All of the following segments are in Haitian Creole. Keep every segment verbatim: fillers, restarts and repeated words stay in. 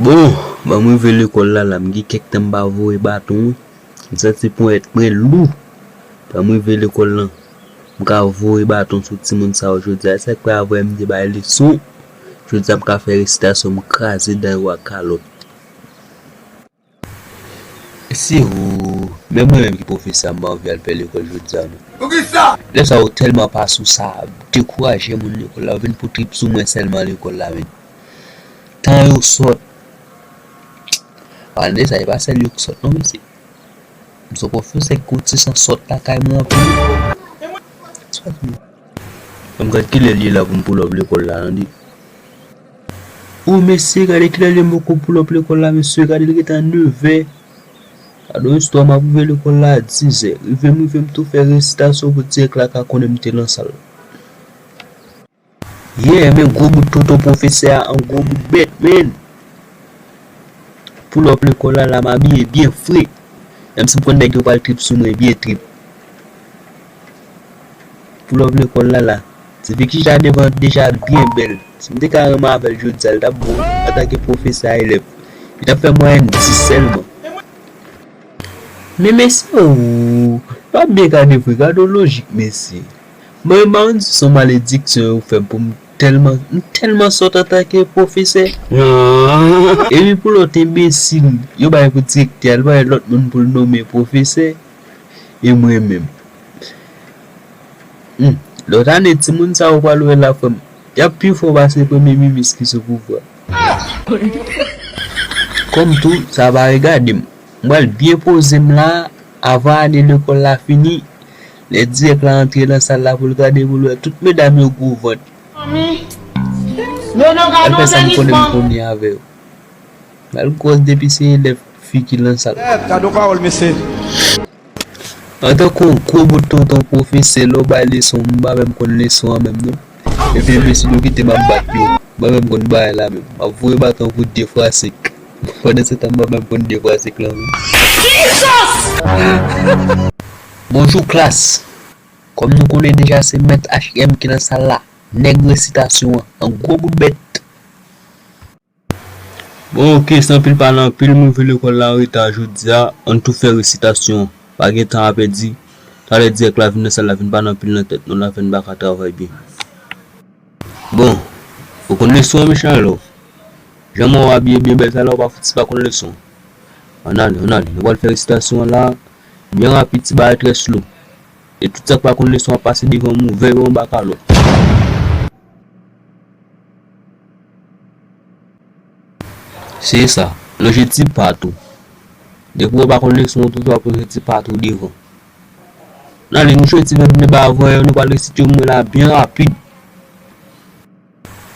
Bon, ban m rive lekòl la, la, m gen kèk tan m pa voye baton, wi. M santi ponyèt mwen lou. Ban m rive lekòl lan, m ka voye baton sou timoun sa yo jodi a. Sa k fè avè m te bay leson. Jodi a, m ka fè resitasyon, m kraze dan yo ak kalòt. Se ou, men mwen menm ki pwofesè a, m pa anvi al fè lekòl jodi a, non. Poukisa? Lè sa yo tèlman pa sou sa, dekouraje moun lekòl la, yo vin pou trip sou mwen sèlman lekòl la, men. Tan yo sòt. Pale de sa, e pa sèl yo k sòt, non, mesye. M se pwofesè ki koute san sòt lakay mwen anpil. Ann gad kilè l ye la pou m pull up lekòl la, tande. O mesye, gade kilè l ye m poko pull up lekòl la, mesye, gade l gentan nevè. Gade yon istwa, m ap rive lekòl la a dizè. Rive m, rive m tou fè resitasyon pou dirèk la ka konnen m te nan sal. Yeah, men gwo bout tonton pwofesè a, an gwo bout bèt, men. Pull up lekòl la, la, m abiye byen fre. Menm si m konn nèg yo pral trip sou mwen, byen trip. Pull up lekòl la, la. Tifi ki ja devan deja byen bèl. Si m te ka renmen avè l jodi a, l t ap bon antanke pwofesè a elèv. Li t ap fè mwayèn dis sèlman. Men mesye, o, pa byen gade vre, gade yon lojik, mesye. Mwen, m pa konn si se yon malediksyon yo fè m pou m tèlman, m tèlman sòt antanke pwofesè. Epi pou lòt enbesil, yo bay pou direktè a, li pa gen lòt moun pou l nonmen pwofesè. E mwen menm. Hmm. Lòt ane, timoun sa yo pral wè la, frè m. Y ap pi fò pase premye minis ki sou pouvwa. Kòm tou, sa pa regade m. M pral byen poze m la, avan ane lekòl la fini. Lè dirèk la antre nan sal la pou l gade, pou l wè tout medam yo gwo vant. Al fè sa m konnen m konnen avè yo. Al gwòs depi se elèv fi ki nan sal. Gade yon pawòl, mesye. Antanke yon gwo bout tonton pwofesè, lè w bay leson, m pa menm konn leson an menm, non. Epi enbesil yo kite m ap bat yo. M pa menm konn bagay la menm. M ap voye baton pou de fwa senk. Pandan se tan, m pa menm konn de fwa senk lan menm. Bonjou, klas. Kòm nou konnen deja, se mèt H M ki nan sal la. Nèg resitasyon an, an gwo bout bèt. Bon, oke, san pil pale anpil, m rive lekòl la an reta jodi a, ann tou fè resitasyon. Pa gen tan a pèdi. Talè dirèk la vin nan sal la, vin pa nan pil nan tèt nou, la fè n pa ka travay byen. Bon, ou konn leson an, Michael? Jan m wè w abiye byen bèl sa la, ou pa fouti pa konn leson. Ann ale, ann ale, nou pral fè resitasyon an la, byen rapid, ti bagay trè slow. E tout sa k pa konn leson ap pase devan m ouvè yo anba kalòt. Se sa, lonje ti pat ou. Depi w pa konn leson, ou toujou ap lonje ti pat ou devan. Ann ale, nou jwe ti vennde ba avan yo, nou pral resite yo mwen la byen rapid.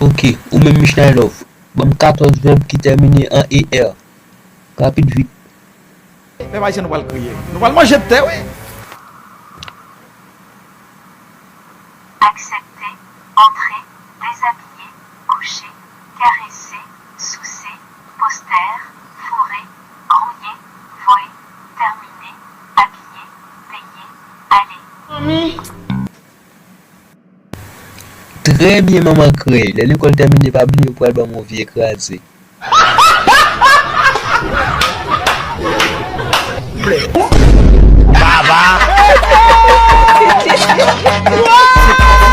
Oke, ou menm Michael Love, ban m katòz vèb ki tèmine an E R. Rapid vit. Pèp ayisyen, nou pral kriye. Nou pral manje tè, wi. Accepter, entrer, déshabiller, coucher, caresser, sucer, poster, fourrer, grouiller, voler, terminer, habiller, payer, aller. Trè byen, manman krèy. Lè lekòl tèmine, pa bliye ou pral ban m yon vye kraze. Baba.